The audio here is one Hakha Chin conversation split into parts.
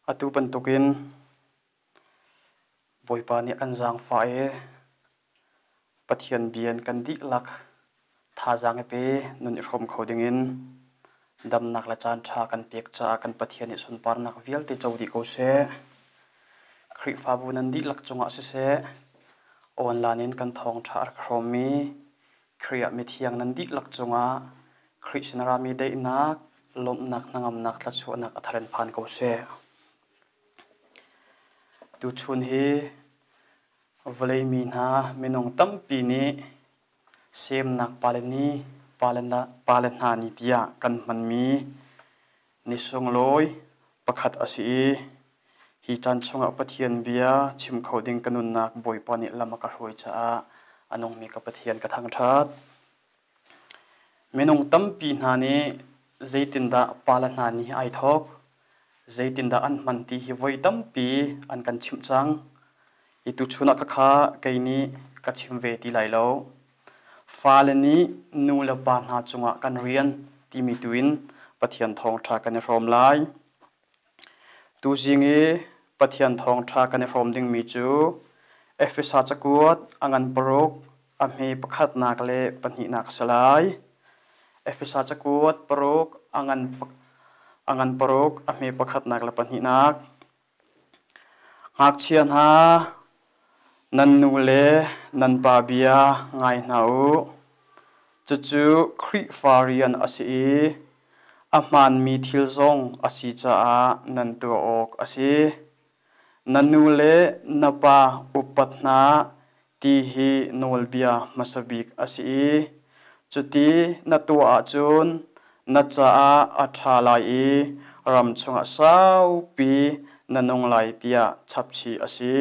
Atu bantukin Bawipa nih a kan zaangfah i Pathian bia in kan dihlak thazaang i pe nun i hrawm kho dingin damnak le caanṭha kan pek caah kan Pathian nih sunparnak vialte co dih ko seh. Khrihfabu nan dihlak cungah siseh, online in kan thawngṭha a rak hrawmmi Khrih ah mithiang nan dihlak cungah Khrih sin a rami daihnak, lawmhnak, hnangamnak, thluachuahnak a thar in phan ko seh. Tuchun hi vawlei mi hna minung tampi nih semnak pale ni, pale hna ni tiah kan hmanmi ni sunglawi pakhat a si i hi caan chungah Pathian bia chim kho ding ka nunnak Bawipa nih lam a ka hruai caah a nungmi ka Pathian ka thangṭhat. Minung tampi hna nih zeitindah pale hna ni ai thawk, zeitindah an hman ti hi voi tampi an kan chimh cang. Hi tuchun ah khakha kei nih ka chim ve ti lai lo. Fale nih nu le pa hna cungah kan rian timi tuin Pathian thawngṭha kan i hrawm lai. Tuzing i Pathian thawngṭha kan i hrawm dingmi cu Efesa cakuat a ngan paruk a hme pakhatnak le pahnihnak a si lai. Efesa cakuat paruk a ngan paruk a hme pakhatnak le pahnihnak. Ngakchia hna, nan nu le nan pa bia ngai hna u. Cucu Khrihfa rian a si i a hmaanmi thil zong a si caah nan tuah awk a si. Na nu le na pa upat hna ti hi nawlbia hmasa bik a si i cuti na tuah ahcun na caah a ṭha lai i ram chungah saupi na nung lai tiah chapchih a si.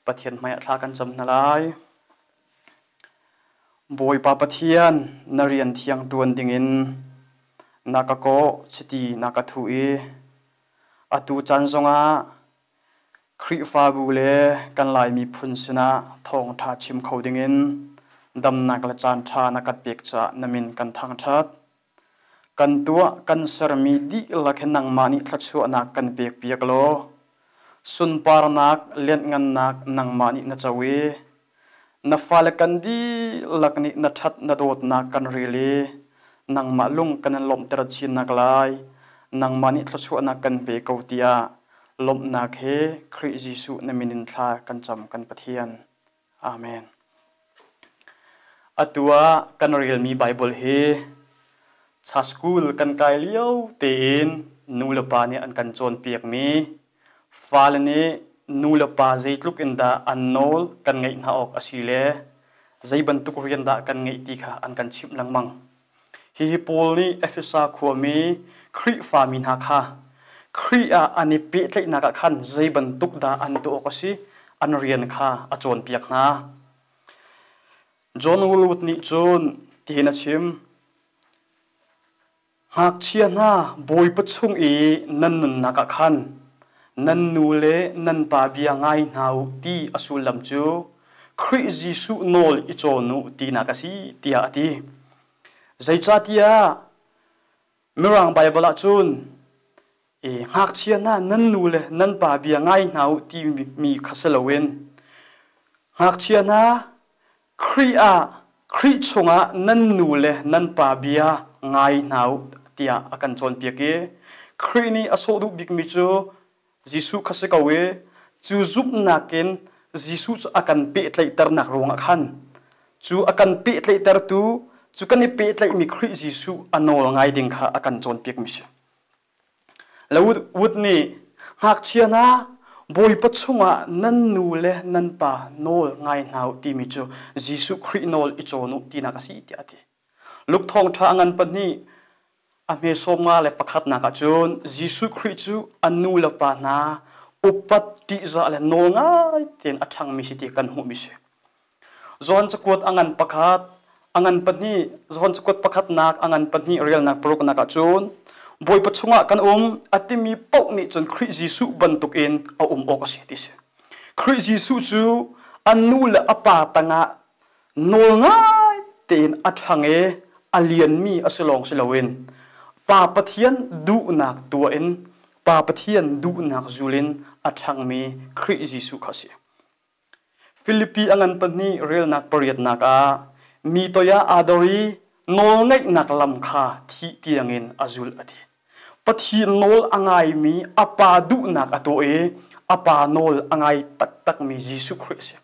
Pathian hmaiah thla kan cam hna lai. Bawipa Pathian, na rian thiang ṭuan dingin na ka kawh, chiti na ka thuh i atu caan zongah Khrihfabu le kan Lai miphun sinah thawngṭha chim kho dingin damnak le caanṭha na kan pek caah na min kan thangṭhat. Kan tuah kan sermi dihlak hi nangmah nih thluachuahnak kan pekpiak law sunparnak lianhngannak nangmah nih na co i na fale kan dihlak nih na ṭhat na dawtnak kan rel i nangmah lung kan in lawmhter chinnak lai nangmah nih thluachuahnak kan pe ko tiah lawmhnak he Khrih Jesuh na min in thla kan cam kan Pathian. Amen. Atu ah kan relmi Baibal hi cha school kan kai lio tein nu le pa nih an kan cawnpiakmi fale nih nu le pa zeitluk in dah an nawl kan ngeih hna awk a si le zei bantuk rian dah kan ngeih ti kha an kan chimh lengmang. Hihi Paul nih Efesa khuami Khrihfami hna kha Khrih ah an i pehtlaihnak ah khan zei bantuk dah an tuah awk a si an rian kha a cawnpiak hna. John Woolwood nih cun tihin a chim, Ngakchia hna Bawipa chung i nan nunnak ah khan nan nu le nan pa bia ngai hna u ti a sullam cu Khrih Jesuh nawl i cawn u tinak a si tiah a ti. Zeicahtiah Mirang Baibal ah cun ngakchia hna nan nu le nan pa bia ngai hna u timi kha si loin ngakchia hna Khrih ah Khrih chungah nan nu le nan pa bia ngai hna u tiah a kan cawnpiak i Khrih nih a sawh duh bikmi cu Jesuh kha si ko i cu zumhnak in Jesuh cu a kan pehtlaihternak ruangah khan cu a kan pehtlaihtertu cu kan i pehtlaihmi Khrih Jesuh a nawl ngai ding kha a kan cawnpiakmi si. Wood nih ngakchia hna Bawipa chungah nan nu le nan pa nawl ngai hna u timi cu Jesuh Khrih nawl i cawn u tinak a si tiah a ti. Luke thawngṭha a ngan pahnih a hme sawm nga le pakhatnak ah cun Jesuh Khrih cu a nu le pa hna upat ṭihzah le nawl ngai tein a ṭhangmi si ti kan hmuhmi si. John cakuat a ngan pakhat, a ngan pahnih, John cakuat pakhatnak a ngan pahnih relnak paruknak ah cun Bawipa chungah kan um a timi paoh nih cun Khrih Jesuh bantukin a um awk a si ti si. Khrih Jesuh cu a nu le a pa tangah nawl ngai tein a ṭhang i a lianmi a si lawng si loin Pa Pathian duhnak tuah in Pa Pathian duhnak zul in a ṭhangmi Khrih Jesuh kha a si. Filipi a ngan pahnih relnak pariatnak ah mi toiah aa dor i nawlngaihnak lam kha thih tiangin a zulh a ti. Pathian nawl a ngaimi a Pa duhnak a tuah i a Pa nawl a ngai taktakmi Jesuh Khrih a si.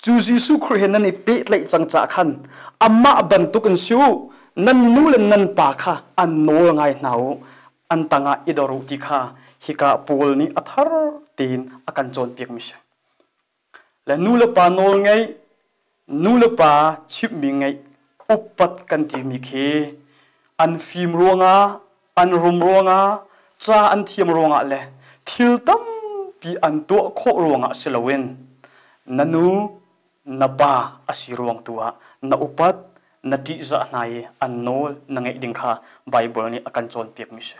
Cu Jesuh Khrih he nan i pehtlaih cang caah khan amah bantuk in si u, nan nu le nan pa kha an nawl ngai hna u, an tangah i dor u ti kha hika Paul nih a thar tein a kan cawnpiakmi si. Le nu le pa nawl ngeih, nu le pa chimhmi ngeih upat kan timi khi an fim ruangah, an rum ruangah, ca an thiam ruangah le thil tampi an tuah khawh ruangah si loin na nu, na pa a si ruang tu ah na upat, na ṭihzah hna i an nawl na ngeih ding kha Baibal nih a kan cawnpiakmi si.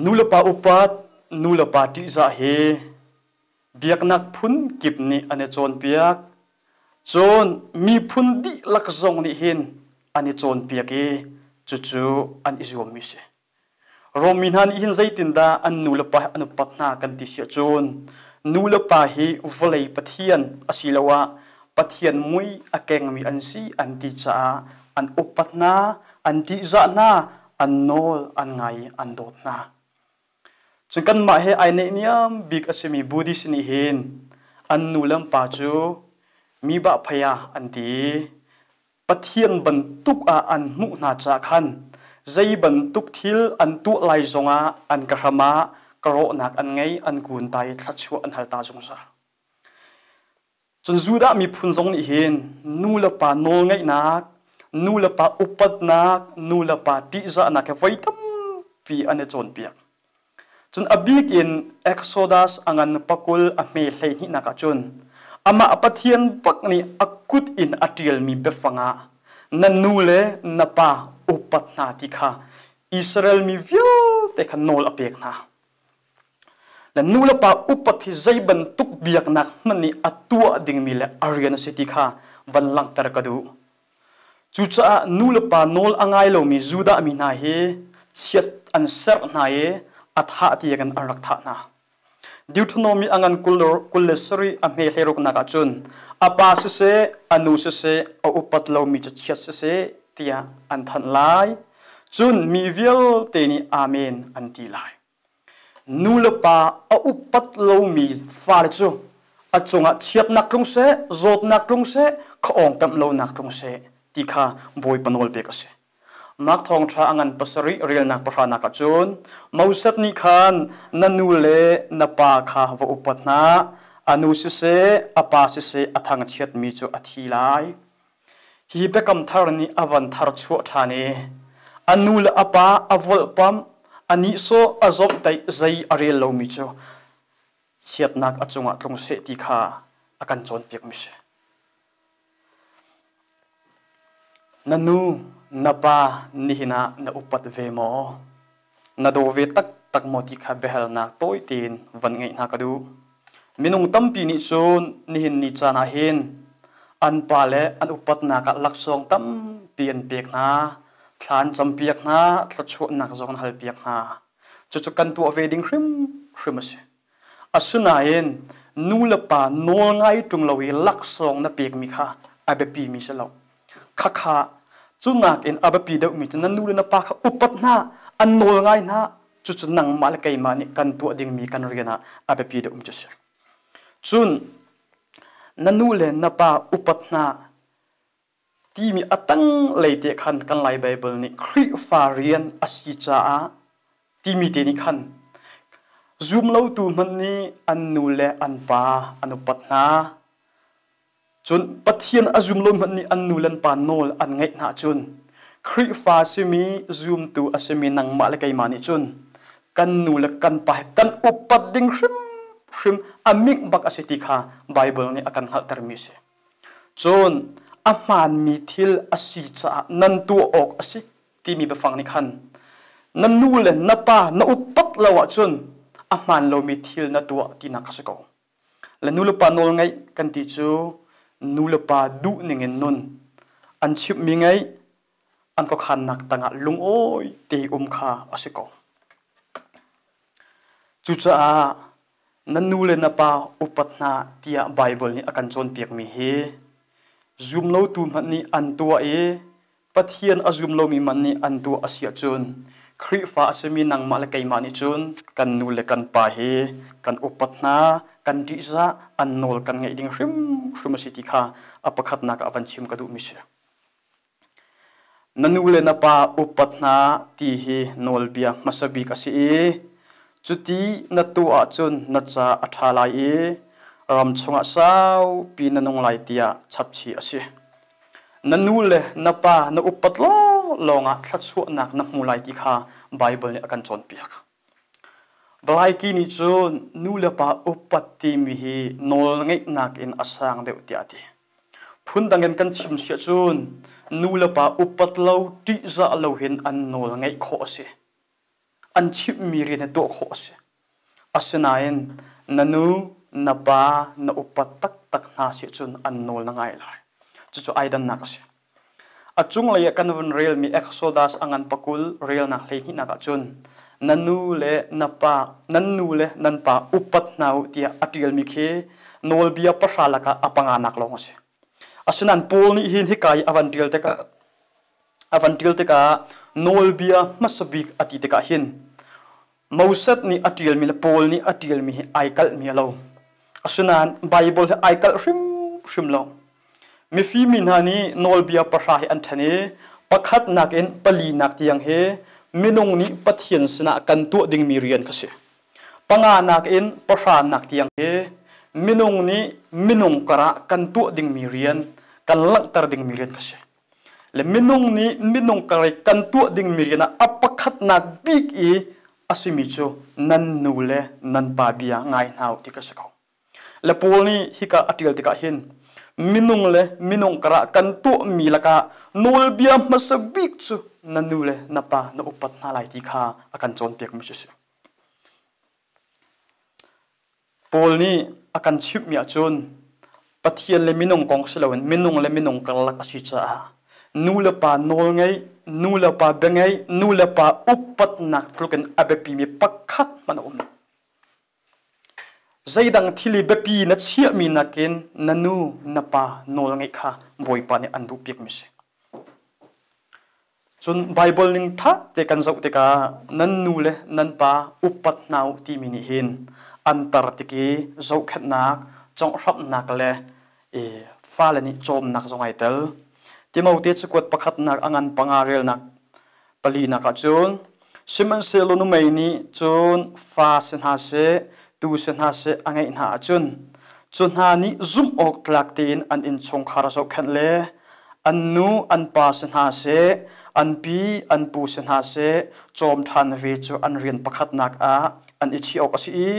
Nulepa upat, nulepa ṭihzah hi biaknak phun kip nih an i cawnpiak. Cun miphun dihlak zong nih hin an i cawnpiak i cucu an i zuammi si. Rom mi hna nih hin zeitindah an nulepa an upat hna kan ti si ahcun nulepa hi vawlei pathian asiloah Pathian mui a kengmi an si an ti caah an upat hna, an ṭihzah hna, an nawl an ngai i an dawt hna. Cun kanmah he ai neihniam bik a simi Buddhist nih hin an nu le an pa cu mi bahphaya an ti i Pathian bantuk ah an hmuh hna caah khan zei bantuk thil an tuah lai zongah an ka hram ah ka rawhnak an ngei, an kun ta i thluachuah an hal ta zungzal. Cun Judah miphun zong nih hin nu le pa nawlngaihnak, nu le pa upatnak, nu le pa ṭihzahnak he voi tampi an i cawnpiak. Cun a bik in Exodus a ngan pakul a hme hleihnihnak ah cun amah Pathian bak nih a kut in a ṭialmi biafang ah na nu le na pa upat hna ti kha Israel mi vialte kha nawl a pek hna. Le nu le pa upat hi zei bantuk biaknak hmanh nih a tuah dingmi le a rian a si ti kha van langhter ka duh. Cucaah nu le pa nawl a ngai lomi Judah mi hna hi chiat an serh hna i a thah tiangin an rak thah hna. Deuteronomy a ngan 27 a hme hleiruknak ah cun a pa siseh a nu siseh a upat lomi cu chiat siseh tiah an thanh lai. Cun mi vialte nih Amen an ti lai. Nu le pa a upat lomi fale cu a cungah chiatnak tlung seh, zawtnak tlung seh, khaawng pemh lonak tlung seh ti kha Bawipa nawl pek a si. Mark thawngṭha a ngan pasarih relnak pahranak ah cun Moses nih khan na nu le na pa kha va upat hna, a nu siseh, a pa siseh a thangchiatmi cu a thi lai. Hi biakam thar nih a van tharchuah ṭhan i a nu le a pa a volhpamh, a nihsawh, a zawmhtaih zei a rel lomi cu chiatnak a cungah tlung seh ti kha a kan cawnpiakmi si. Na nu, na pa nihin ah na upat ve maw? Na daw ve taktak maw ti kha biahalnak tawi tein van ngeih hna ka duh. Minung tampi nih cun nihin ni caan ah hin an pa le an upatnak ah laksawng tampi an pek hna, thla an campiak hna, thluachuahnak zong an halpiak hna. Cucu kan tuah ve ding hrimhrim a si. Asinain nu le pa nawl ngai ṭung lo i laksawng na pekmi kha a biapimi si lo. Khakha cu nakin a biapi deuhmi cu na nu le na pa kha upat hna, an nawl ngai hna, cucu nangmah le keimah nih kan tuah dingmi kan rian ah a biapi deuhmi cu a si. Cun na nu le na pa upat hna timi a tanglei te khan kan Lai Baibal nih Khrihfa rian a si caah timi te nih khan zumlotu hmanh nih an nu le an pa an upat hna. Cun Pathian a zum lo hmanh nih an nu le an pa nawl an ngaih hna cun Khrihfa simi zumtu a simi nangmah le keimah nih cun kan nu le kan pa he kan upat ding hrimhrim a mingh bak a si ti kha Baibal nih a kan hngalhtermi a si. Cun a hmaanmi thil a si caah nan tuah awk a si timi biafang nih khan na nu le na pa na upat lo ahcun a hmaan lomi thil na tuah tinak a si ko. Le nu le pa nawl ngaih kan ti cu nu le pa duh ning in nun an chimhmi ngaih an khuakhannak tangah lungawi te um kha a si ko. Cucaah na nu le na pa upat hna tiah Baibal nih a kan cawnpiakmi hi zumlotu hmanh nih an tuah i Pathian a zum lomi hmanh nih an tuah a si ahcun Khrihfa a simi nangmah le keimah nih cun kan nu le kan pa hi kan upat hna, kan ṭihzah, an nawl kan ngaih ding hrimhrim a si ti kha a pakhatnak ah van chim ka duhmi si. Na nu le na pa upat hna ti hi nawlbia hmasa bik a si i cuti na tuah ahcun na ca a ṭha lai i ram chungah saupi na nung lai tiah chapchih a si. Na nu le na pa na upat lawnglawng ah thluachuahnak na hmu lai ti kha Baibal nih a kan cawnpiak. Valaiki nih cun nu le pa upat timi hi nawlngeihnak in a sang deuh tiah a ti. Phundang in kan chim siah cun nu le pa upat lo, ṭihzah lo hin an nawl ngeih khawh a si. An chimhmi rian hi tuah khawh a si. Asinain na nu, na pa na upat taktak hna si cun an nawl na ngai lai. Cucu ai dannak a si. A cunglei ah kan vun relmi Exodus a ngan pakul relnak hleihnihnak ahcun na nu le na pa nan nu le nan pa upat hna u tiah a ṭialmi khi nawlbia pahra lakah a panganak lawng a si. Asinain Paul nih hin hika i a van ṭial tikah a van ṭial tikah nawlbia hmasa bik a ti tikah hin Moses nih a ṭialmi le Paul nih a ṭialmi hi ai kalhmi a lo. Asinain Baibal hi ai kalh hrimhrim lo. Mifim mi hna nih nawlbia pahra hi an ṭhen i pakhatnak in palinak tiang hi minung nih Pathian sinah kan tuah dingmi rian kha si. Panganak in pahranak tiang hi minung nih minung karah kan tuah dingmi rian, kan langhter dingmi rian kha si. Le minung nih minung kar i kan tuah dingmi rian ah a pakhatnak bik i a simi cu nan nu le nan pa bia ngai hna u ti ka si ko. Le Paul nih hika a ṭial tikah hin minung le minung karah kan tuahmi lakah nawlbia hmasa bik cu na nu le na pa na upat hna lai ti kha a kan cawnpiakmi cu a si. Paul nih a kan chimhmi ahcun Pathian le minung kong si loin minung le minung karlak a si caah nu le pa nawlngeih, nu le pa biangeih, nu le pa upatnak tluk in a biapimi pakhat hmanh a um lo. Zeidang thil i biapi na chiahmi nakin na nu, na pa nawlngeih kha Bawipa nih an duhpiakmi a si. Cun Baibal ning ṭha te kan zoh tikah nan nu le nan pa upat hna u timi nih hin an tar tik i zohkhenhnak, conghhramhnak le i fale nih cawmnak zong ai tel. Timote cakuat pakhatnak a ngan panga relnak Palinak ah cun sihmanhsehlaw numei nih cun fa si hna seh, tuu si hna seh a ngeih hna ahcun cu hna nih zumh awk tlak tein an innchungkhar zohkhenh le an nu an pa si hna seh, an pi an pu si hna seh cawm ṭhan ve cu an rian pakhatnak ah an i chiah awk a si i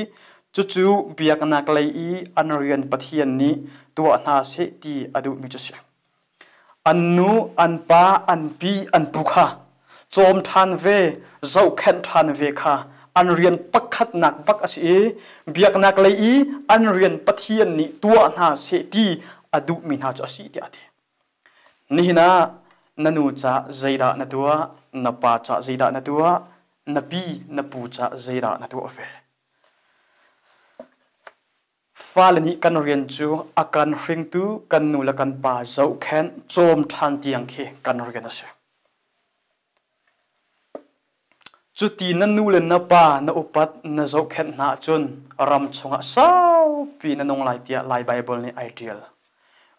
cucu biaknak lei i an rian Pathian nih tuah hna seh ti a duhmi cu a si. An nu, an pa, an pi, an pu kha cawm ṭhan ve, zohkhenh ṭhan ve kha an rian pakhatnak bak a si i biaknak lei i an rian Pathian nih tuah hna seh ti a duhmi hna cu a si tiah a ti. Nihin ah na nu ca zeidah na tuah, na pa ca zeidah na tuah, na pi, na pu ca zeidah na tuah ve. Fale nih kan rian cu a kan hringtu kan nu le kan pa zohkhenh, cawm ṭhan tiang khi kan rian a si. Cuti na nu le na pa na upat na zohkhenh hna ahcun ram chungah saupi na nung lai tiah Lai Baibal nih ai ṭial.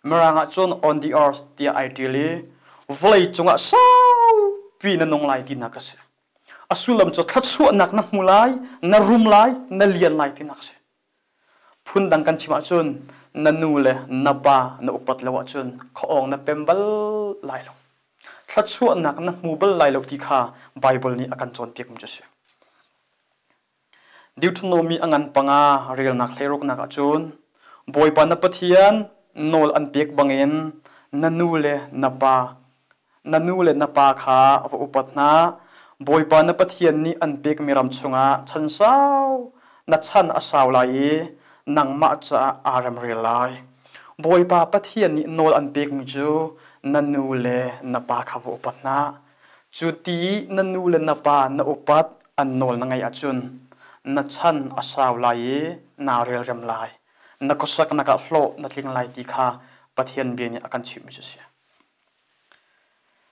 Mirang ah cun on the earth tiah ai ṭial i vawlei cungah saupi na nung lai tinak a si. A sullam cu thluachuahnak na hmu lai, na rum lai, na lian lai tinak a si. Phundang kan chim ahcun na nu le na pa na upat lo ahcun khuaawng na pem bal lai lo. Thluachuahnak na hmu bal lai lo ti kha Baibal nih a kan cawnpiakmi cu a si. Deuteronomy a ngan panga relnak hleiruknak ahcun Bawipa na Pathian nawl an pek bangin na nu le na pa Na nu le na pa kha va upat hna. Bawipa na Pathian nih an pekmi ram chungah chan sau na chan a sau lai i nangmah caah aa remrel lai. Bawipa Pathian nih nawl an pekmi cu na nu le na pa kha va upat hna. Cu ti na nu le na pa na upat an nawl na ngaih ahcun. Na chan a sau lai i naa relrem lai. Na khuasaknak ah hlawh na tling lai ti kha Pathian bia nih a kan chimhmi cu a si.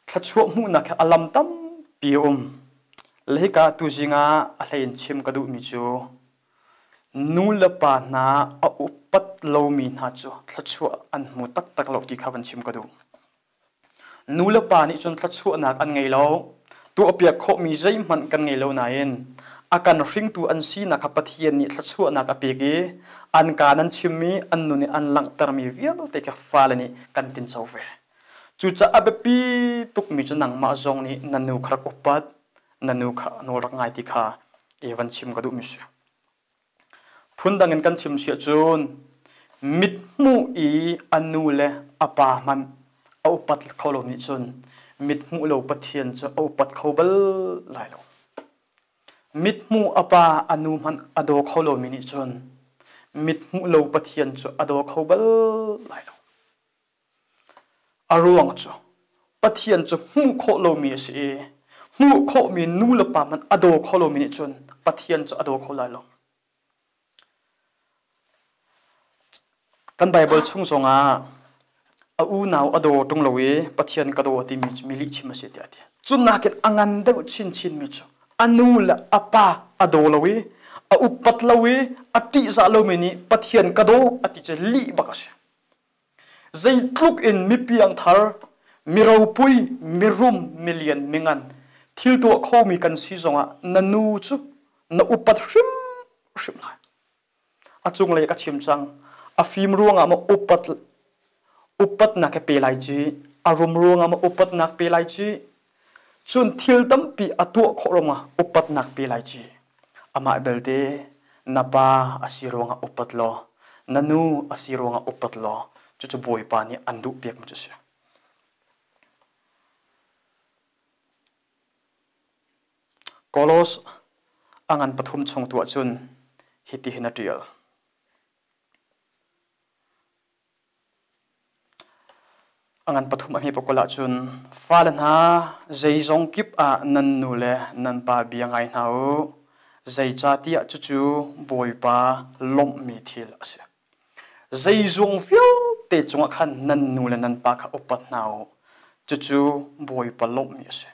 Thluachuah hmuhnak hi a lam tampi a um. Le hika tuzing ah a hlei in chim ka duhmi cu nu le pa hna a upat lomi hna cu thluachuah an hmu taktak lo ti kha van chim ka duh. Nu le pa nih cun thluachuahnak an ngei lo. Tuahpiak khawhmi zeihmanh kan ngei lo nain a kan hringtu an sinak kha Pathian nih thluachuahnak a pek i an kaa nan chimmi an nun i an langhtermi vialte kha fale nih kan tinco ve. Cucaah a biapi tukmi cu nangmah zong nih na nu kha rak upat, na nu kha nawl rak ngai ti kha i van chim ka duhmi si. Phundang in kan chim si ahcun mithmuh i a nu le a pa hmanh a upat kho lo nih cun mithmuh lo Pathian cu a upat kho bal lai lo. Mithmuh a pa a nu hmanh a daw kho lomi nih cun mithmuh lo Pathian cu a daw kho bal lai lo. A ruang cu Pathian cu hmuh khawh lomi a si i hmuh khawhmi nu le pa hmanh a daw kho lomi nih cun Pathian cu a daw kho lai lo. Kan Baibal chung zongah a unau a daw ṭung lo i Pathian ka daw a timi cu mi lihchim a si tiah a ti. Cu nakin a ngan deuh chinchinmi cu a nu le a pa a daw lo i a upat lo i a ṭihzah lomi nih Pathian ka daw a ti cu lih bak a si. Zeitluk in mipiangthar, miropui, mirum, milian, mingan thil tuah khomi kan si zongah na nu cu na upat hrimhrim lai. A cunglei ka chim cang. A fim ruangah maw upat upatnak ka pe lai ci, a rum ruangah maw upatnak pe lai ci, Cun thil tampi a tuah khawh ruangah upatnak pe lai ci. Amah belte na pa a si ruangah upat law, na nu a si ruangah upat law, cucu Bawipa nih an duhpiakmi cu a si. Kolos a ngan pathum chung tu ahcun hitihin a ṭial. A ngan pathum a hme pakul ahcun fale hna zeizong kip ah nan nu le nan pa bia ngai hna u. Zeicahtiah cucu Bawipa lawmhmi thil a si. Zeizong vialte cungah khan nan nu le nan pa kha upat hna u. Cucu Bawipa lawmhmi a si.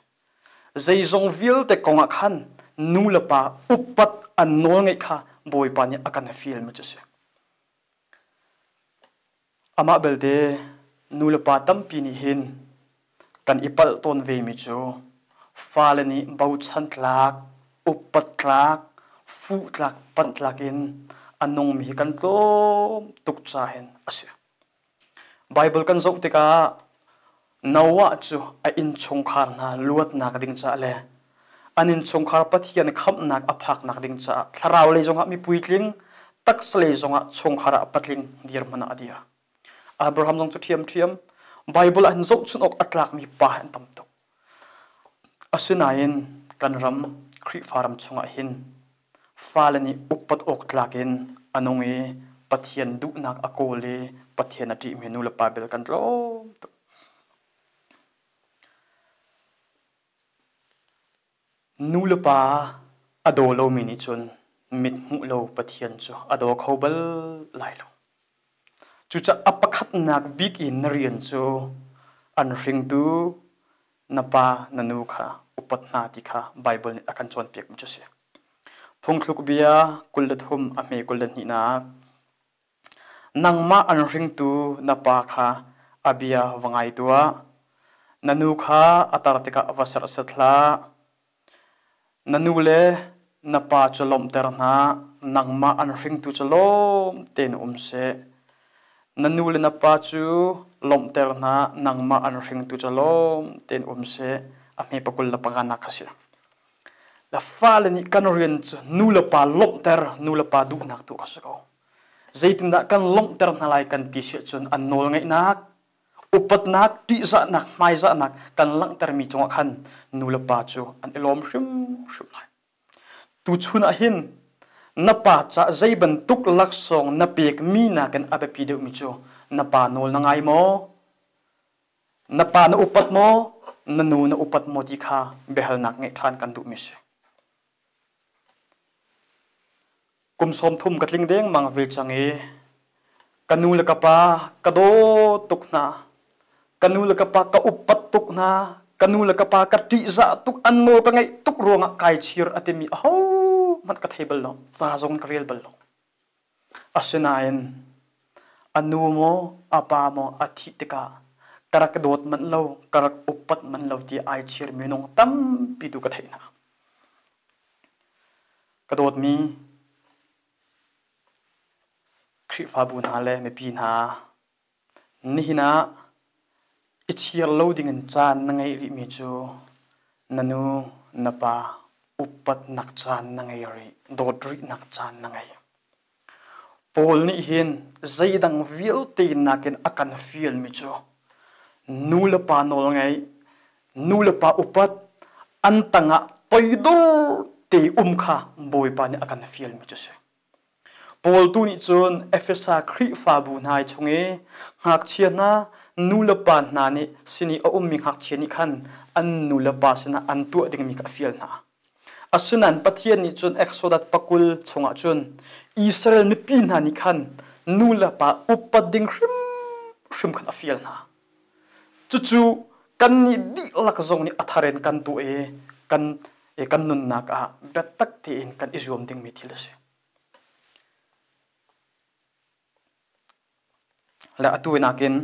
Zeizong vialte kongah khan nu le pa upat an nawl ngeih kha Bawipa nih a kan fialmi cu a si. Amah belte nulepa tampi nih hin kan i palh tawn vemi cu fale nih bochan tlak, upat tlak, fuh tlak, panh tlak in a nungmi hi kan tlawm tuk ca hin a si. Baibal kan zoh tikah Noah cu a innchungkhar hna luatnak ding caah le an innchungkhar Pathian khamhnak a phaknak ding caah thlarau lei zongah mi puitling, taksa lei zongah chungkhar ah patling dirhmun ah a dir. Abraham zong cu ṭhiamṭhiam Baibal ah hin zohchunh awk a tlakmi pa an tam tuk. Asinain kan ram Khrihfa ram chungah hin fale nih upat awk tlak in a nung i Pathian duhnak a kawl i Pathian a ṭihmi nulepa bel kan tlawm tuk. Nulepa a daw lomi nih cun mit hmuh lo Pathian cu a daw kho bal lai lo. Cucaah a pakhatnak bik in na rian cu an hringtu na pa na nu kha upat hna ti kha Baibal nih a kan cawnpiakmi cu a si. Phungthluk bia 23 a hme 22nak Nangmah an hringtu na pa kha a bia va ngai tuah. Na nu kha a tar tikah va serhsat hlah. Na nu le na pa cu lawmhter hna, nangmah an hringtu cu lawm tein um seh. Na nu le na pa cu lawmhter hna, nangmah an hringtu cu lawm tein um seh. A hme pakul le panganak kha si. La fale nih kan rian cu nu le pa lawmhter, nu le pa duhnak tu kha si ko. Zeitindah kan lawmhter hna lai kan ti si ahcun an nawlngaihnak, upatnak, ṭihzahnak, hmaizahnak kan langhtermi cungah khan nu le pa cu an i lawm hrimhrim lai. Tuchun ah hin na pa ca zei bantuk laksawng na pekmi nakin a biapi deuhmi cu na pa nawl na ngai maw? Na pa na upat maw? Na nu na upat maw ti kha biahalnak ngeih ṭhan kan duhmi a si. Kum 30 ka tling dengmang ve cang i ka nu le ka pa ka dawt tuk hna. Ka nu le ka pa ka upat tuk hna. Ka nu le ka pa ka ṭihzah tuk, an nawl ka ngaih tuk ruangah kai chir a timi ahohmanh ka thei bal lo. Ca zong ka rel bal lo. Asinain a nu maw a pa maw a thih tikah ka rak dawt manh lo, ka rak upat manh lo ti ai chir minung tampi tu ka theih hna. Ka dawtmi Khrihfabu hna le mipi hna, nihin ah i chir lo dingin caan na ngeih rihmi cu na nu, na pa upatnak caan na ngei rih, dawt rihnak caan na ngei. Paul nih hin zeidang vialte nakin a kan fialmi cu nu le pa nawlngaih, nu le pa upat, an tangah toidor te um kha Bawipa nih a kan fialmi cu a si. Paul tu nih cun Efesa Khrihfabu hna chung i ngakchia hna nu le pa hna nih sin i a ummi ngakchia nih khan an nu le pa sinah an tuah dingmi kha a fial hna. Asinain Pathian nih cun Exodus pakul chungah cun Israel mipi hna nih khan nu le pa upat ding hrimhrim khan a fial hna. Cucu kannih dihlak zong nih a thar in kan tuah i kan, i kan nunnak ah biatak tein kan i zuam dingmi thil a si. Le atu nakin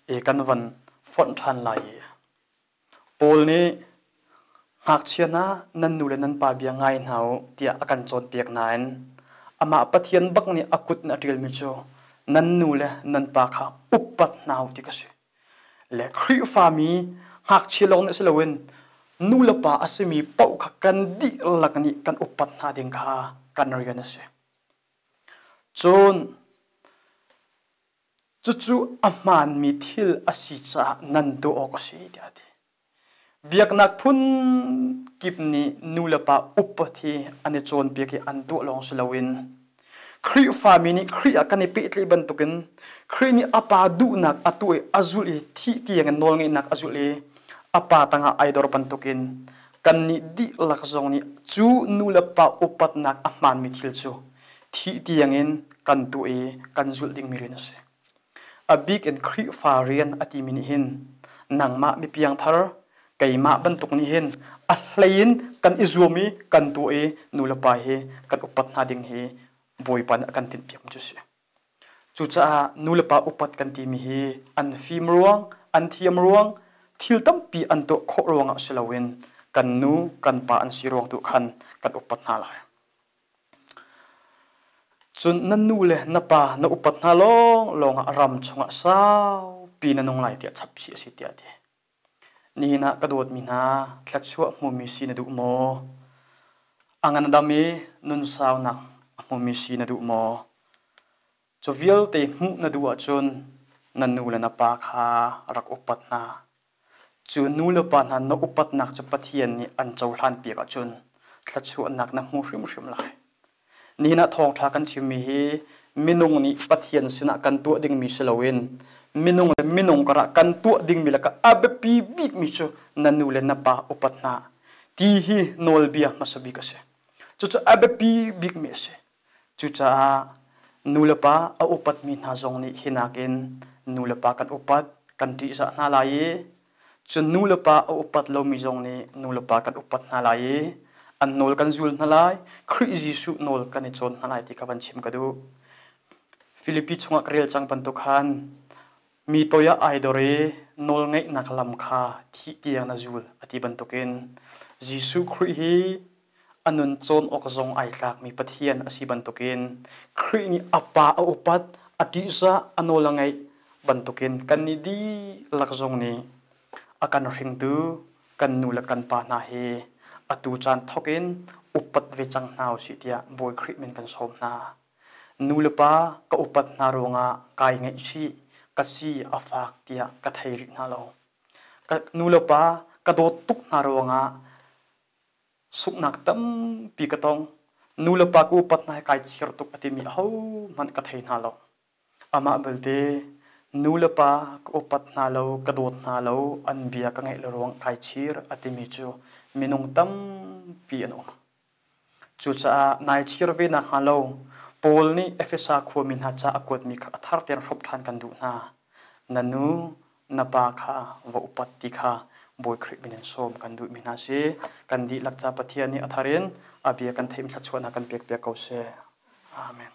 i kan van fonh ṭhan lai i Paul nih ngakchia hna nan nu le nan pa bia ngai hna u tiah a kan cawnpiak nain amah Pathian bak nih a kut in a ṭialmi cu nan nu le nan pa kha upat hna u ti ka si. Le Khrihfami ngakchia lawng nih si loin nu le pa a simi paoh kha kan dihlak nih kan upat hna ding kha kan rian a si. Cun Cucu a hmaanmi thil a si caah nan tuah awk a si tiah a ti. Biaknak phun kip nih nu le pa upat hi an i cawnpiak i an tuah lawng si loin Khrihfami nih Khrih ah kan i pehtlaih bantukin Khrih nih a pa duhnak a tuah i a zulh i thih tiangin nawlngeihnak a zulh i a pa tangah ai dor bantukin kannih dihlak zong nih cu nu le pa upatnak a hmaanmi thil cu thih tiangin kan tuah i kan zulh dingmi rian a si. A bik in Khrihfa rian a timi nih hin nangmah mi piangthar keimah bantuk nih hin a hlei in kan i zuam i kan tuah i nu le pa hi kan upat hna ding hi Bawipa nih a kan tinhpiak mi cu a si. Cucaah nu le pa upat kan timi hi an fim ruang, an thiam ruang, thil tampi an tuah khawh ruangah si loin kan nu kan pa an si ruang tu khan kan upat hna lai. Cun na nu le na pa na upat hna lawnglawng ah ram chungah saupi na nung lai tiah chap chih a si tiah a ti. Nihin ah ka dawtmi hna, thluachuah hmumi si na duh maw? A ngan a dam i nunsaunak a hmumi si na duh maw? Cu vialte hmuh na duh ahcun na nu le na pa kha rak upat hna. Cu nu le pa hna na upatnak cu Pathian nih an cohlanpiak ahcun thluachuahnak na hmu hrimhrim lai. Nihin ah thawngṭha kan chimmi hi minung nih Pathian sinah kan tuah dingmi si loin minung le minung karah kan tuah dingmi lakah a biapi bikmi cu na nu le na pa upat hna ti hi nawlbia hmasa bik a si. Cucu a biapi bikmi a si. Cucaah nulepa a upatmi hna zong nih hi nakin nulepa kan upat, kan ṭihzah hna lai i cun nulepa a upat lomi zong nih nulepa kan upat hna lai i an nawl kan zul hna lai, Khrih Jesuh nawl kan i cawn hna lai ti kha van chim ka duh. Filipi chungah ka rel cang bantuk khan mi toi ah ai dor i nawlngaihnak lam kha thih tiang na zul a ti bantukin Jesuh Khrih hi a nun cawn awk zong ai tlakmi Pathian a si bantukin Khrih nih a Pa a upat, a ṭihzah, a nawl a ngaih bantukin kannih dihlak zong nih a kan hringtu kan nu le kan pa hna hi atu caan thawk in upat ve cang hna usih tiah Bawi Khrih min kan sawm hna. Nu le pa ka upat hna ruangah kai ngaihchih, ka si a fak tiah ka thei rih hna lo. Ka nu le pa ka dawt tuk hna ruangah Sunghnak tampi ka tong. Nu le pa ka upat hna hi kai chir tuk a timi ahohmanh ka thei hna lo. Amah belte nu le pa ka upat hna lo, ka dawt hna lo, an bia ka ngaih lo ruang kai chir a timi cu minung tampi an um. Cucaah nai chir ve nak hnga lo. Paul nih Efesa khuami hna ca a kuatmi kha a thar tein hrawp ṭhan kan duh hna. Na nu, na pa kha va upat ti kha Bawi Khrih min in sawm kan duhmi hna si. Kan dihlak ca Pathian nih a thar in a bia kan theih thluachuahnak kan pek piak ko seh. Amen.